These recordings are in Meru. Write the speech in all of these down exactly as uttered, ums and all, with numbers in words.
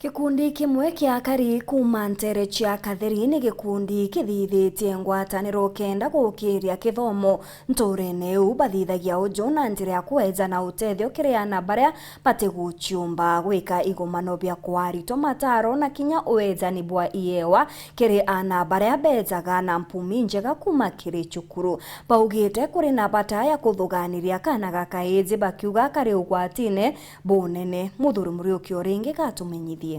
Gikundi kimwe kia akari kuuma nteere cia Katheri ni gikundi kithithitie ngwataniro kenda gukiria kithomo ntuurene iu. Bathithagia uju na njira ya kweejana utethio kiri aana baria batiguciumba, gwika igomano bia kwarito mataro na kinya ueejani bwa iewa kiri aana baria beejaga na mpumi njega kuuma kiri cukuru. Baugite kuri na bata ya kuthuganiria kaana ga kaiji, bakiuga kari ugwatine bunene. Muthuri Muriuki o ringi gatumenyithie.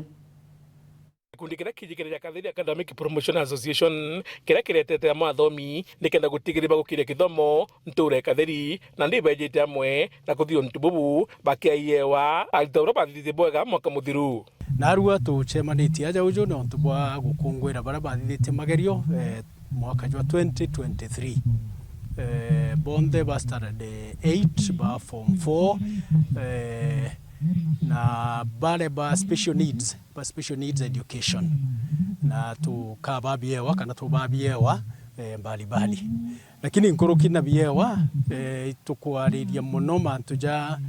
Gikundi kiria kiijikire gia Katheri Academic Promotion Association, kiria kiretete amwe athomi nikenda gutigiria bagukiria kithomo ntuura ya Katheri, na ndi beejite amwe na kuthithia untu bubu bakiaiewa arita uria bathithitie bwega mwaka muthiru. Narua tucemanitie aja uju ni untu bwa gukungwira baria bathithitie magerio, eh, mwaka jwa twenty twenty-three. Eh, bonthe ba standard eight, ba form four, eh, na baria ba special needs, ba special needs education. Na tukababiewa kana tubabiewa, eh, mbalimbali. Lakini nkuruki na biewa, eh, tukwariria mono mantu ja,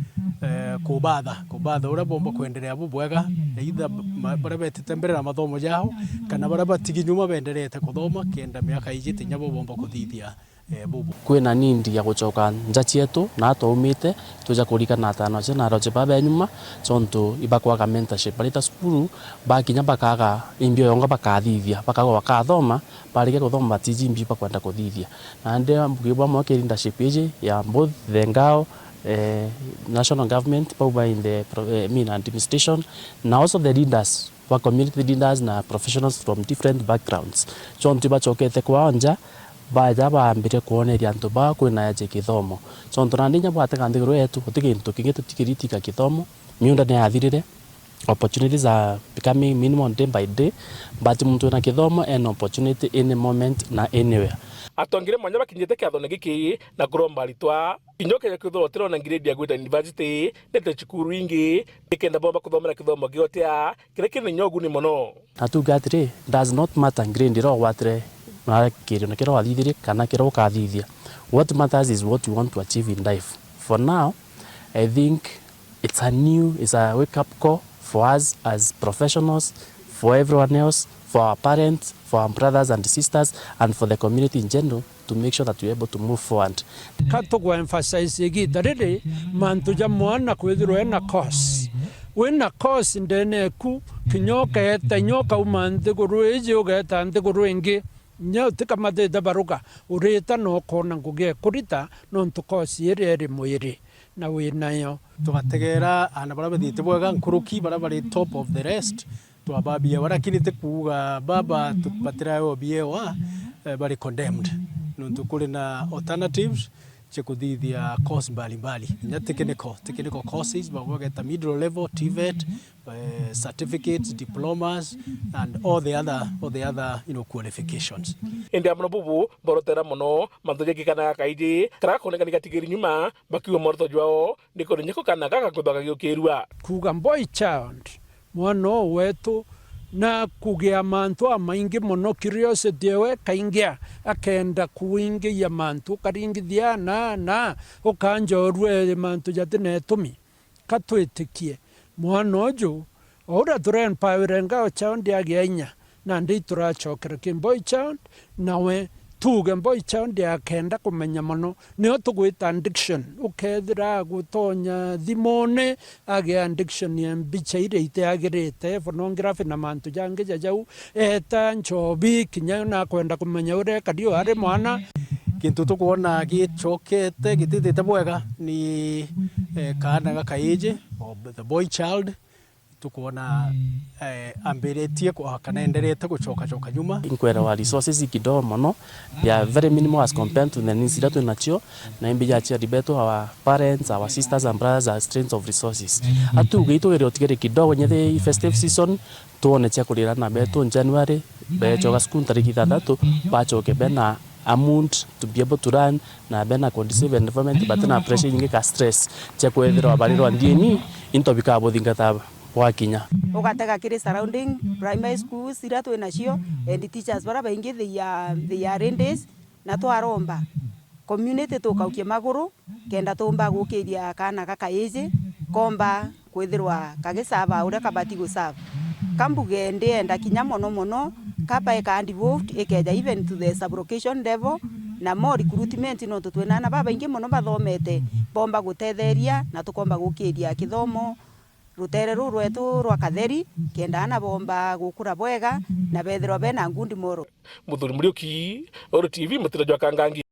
eh, kubatha, kubatha uria bomba kwenderea bubwega, either ma-, baria betete mbere na mathomo jao, kana baria batigi nyuma benderete kuthoma kenda miaka ijite inya bo bomba kuthithia, eh, bubu. Kwina need ya gucoka nja cietu na twaumite, twija kurikana atano acio na aroche baba nyuma, tontu ibakwaga mentorship. Barita cukuru, bakinya bakaga imbi yonga bakathithia, bakagwa bakathoma, barikia kuthoma batiji imbi bakwenda kuthithia. Nandi mbugi bwa mwaka leadership iji ya both the Ngao, eh, national government, bau ba in the pro-, eh, mean administration, na also the leaders ba community leaders na professionals from different backgrounds. Tontu ibacokete kwao nja, baja baambire kwoneria antu baa kwina ya kithomo. Tontu nandi inya bwatega nthiguru yetu, guti gintu kingi tutikiritika kithomo, miunda ni yathirire, opportunities are becoming minimum day by day, but muntu wina kithomo ena opportunity any moment na anywhere. Atongeria mwanya bakinyite kiathone giki na kuromba aritwa, kinya ukeja kwithirwa utirona grade ya gwita university, nete cukuru ingi, nikenda bomba kuthomera kithomo giotea, kiria kiri na inya uguni mono. Na tuge atiri, does not matter grade iria ugwatire na kirione kiria wathithirie kana kiria ukathithia. What matters is what you want to achieve in life. For now, I think it's a new, it's a wake up call for us as professionals, for everyone else, for our parents, for our brothers and sisters, and for the community in general, to make sure that we're able to move forward. Ka tugu emphasize igita riri mantu ja mwana kwithirwa ena course. Wina course ndene eku, kinya ukeeta, inya ukauma nthiguru iji ugeeta nthiguru ingi, inya utikamatite baruga, urita na ukona ngugi ekurita, nontu course iria iri mwiri na winayo. Tugategera aana baria bathiite bwega nkuruki, baria bari top of the rest, twababiewa, lakini ti kuuga baba tu-, batiraewa biewa, eh, bari condemned. Nontu kuri na alternatives cia kuthithia course mbalimbali. Inya technical, technical courses, bamwe bageta middle level, TVET, eh, certificates, diplomas, and all the other, all the other, you know, qualifications. Indi amwe na bubu, borotera mono mantu jekikanaga kaiji, karia gakoneka ni gatigiri nyuma, bakiuga moroto jwao ni kuri nyako kana gaka kwithwa gagiukirua. Kuuga boy child, mwana uu wetu, na kugia mantu amaingi mono, curiosity ewe kaingia, akenda kuingiia mantu, ukaringithia na, na, ukanjorua mantu jati na itumi. Ka twitikie mwana uju, o uria turi empower Ngao child agia inya, nandi ituracokera ki boy child, nawe tuuge boy child akenda kumenya mono, nio tugwita addiction. Ukethira agutonya thimune, agia addiction ya mbicha iria itiagirite, pornography na mantu jangi ja jau, eeta nchobi, kinya nakwenda kumenya uria ekari o ari mwana. Gintu tukwona gicokete gitithite bwega ni, eh, kaana gakaiji, o the boy child, tukwona, eh, ambiritie ku-, kana enderete gucokacoka nyuma. Inkwera wa resources kidogo mono, they are very minimal as compared to the needs iria twinacio, na imbi ya aciari betu, our parents, our sisters and brothers are strains of resources. Atuge itugere utigere kidogo, nyethi festive season, twone cia kurira na betu January, becoka cukuru ntariki ithanthatu, bacoke bena a mood to be able to run, na bena conducive environment, but na pressure nyingi ka stress cia kwethirwa barirwa ndini into bikabuthingata bwakinya. Ugatega kiri surrounding primary schools iria twi nacio, and teachers baria baingi they are, they are ladies, na twaromba community tukaukie maguru, kenda tuumba gukiria kaana gaka age, komba kwithirwa kagisava uria kabati gusava. Ka mbuge ndienda kinya mono mono, ka baeka hand hold ikeja even to the sub-location level, na more recruitment, nontu twina aana babaingi mono bathomete, bomba gutetheria na tukomba gukiria kithomo rutere ruu rwetu rwa Katheri, kenda aana bomba gukura bwega na bethirwa bena ngundi moro. Muthuri Muriuki, Uru T V, mutira jwa Kangangi.